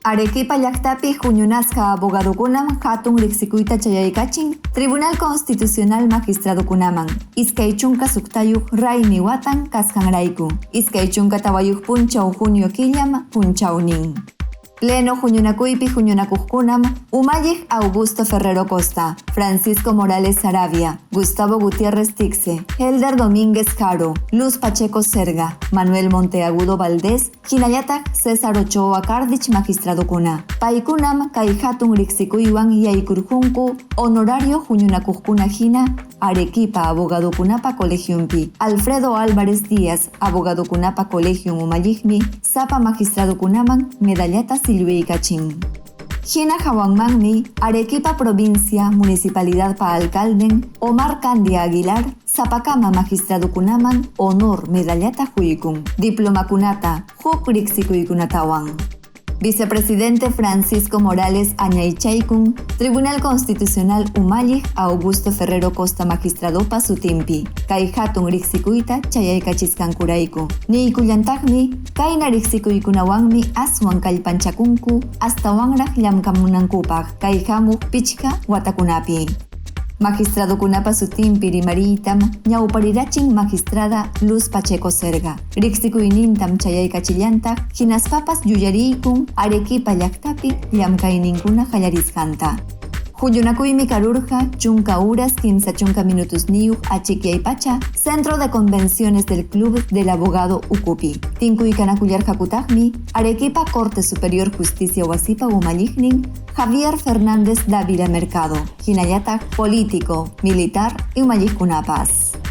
Arequipa llaqtapi huñunasqa abogadokunam hatun riqsikuyta chayaykachin Tribunal Constitucional magistradokunaman, 26 raymi watan kasqanrayku, 24 punchaw junio killam punchawnin. Pleno huñunakuypi huñunakuqkunam umalliq Augusto Ferrero Costa, Francisco Morales Saravia, Gustavo Gutiérrez Tixe, Helder Domínguez Jaro, Luz Pacheco Serga, Manuel Monteagudo Valdés, hinallataq César Ochoa Cardich magistradokuna. Paykunam kay hatun riqsikuywan yaykurqunku honorario huñunakuqkuna hina Arequipa abogadokunapa colegionpi. Alfredo Álvarez Díaz abogadokunapa colegion umalliqmi sapa magistradokunaman medallata sillwiykachin. Hina hawanmanmi Arequipa provincia municipalidadpa alcalden Omar Candia Aguilar sapakama magistradokunaman honor medallata huykun, diplomakunata huk riqsikuykunatawan. Vicepresidente Francisco Morales añaychaykun Tribunal Constitucional umalliq Augusto Ferrero Costa magistradopa sutinpi, kay hatun riqsikuyta chayaykachisqankurayku. Niykullantaqmi kayna riqsikuykunawanmi aswan kallpanchakunku astawanraq llamkamunankupaq kay hamuq pichqa watakunapi. Magistradokunapa sutinpi rimariytam ñawparirachin magistrada Luz Pacheco Serga. Riqsikuynintam chayaykachillantaq hinaspapas yuyariykun Arequipa llaqtapi llamkayninkuna qallarisqanta. Huñunakuymi karurqa 10 horas 30 minutos niyuq achikyaypacha Centro de Convenciones del Club del Abogado Ukupi. Tinkuykanakuyarqakutaqmi Arequipa Corte Superior Justicia wasipa umalliqnin Javier Fernández Dávila Mercado, hinallataq político, militar y umalliqkunapas.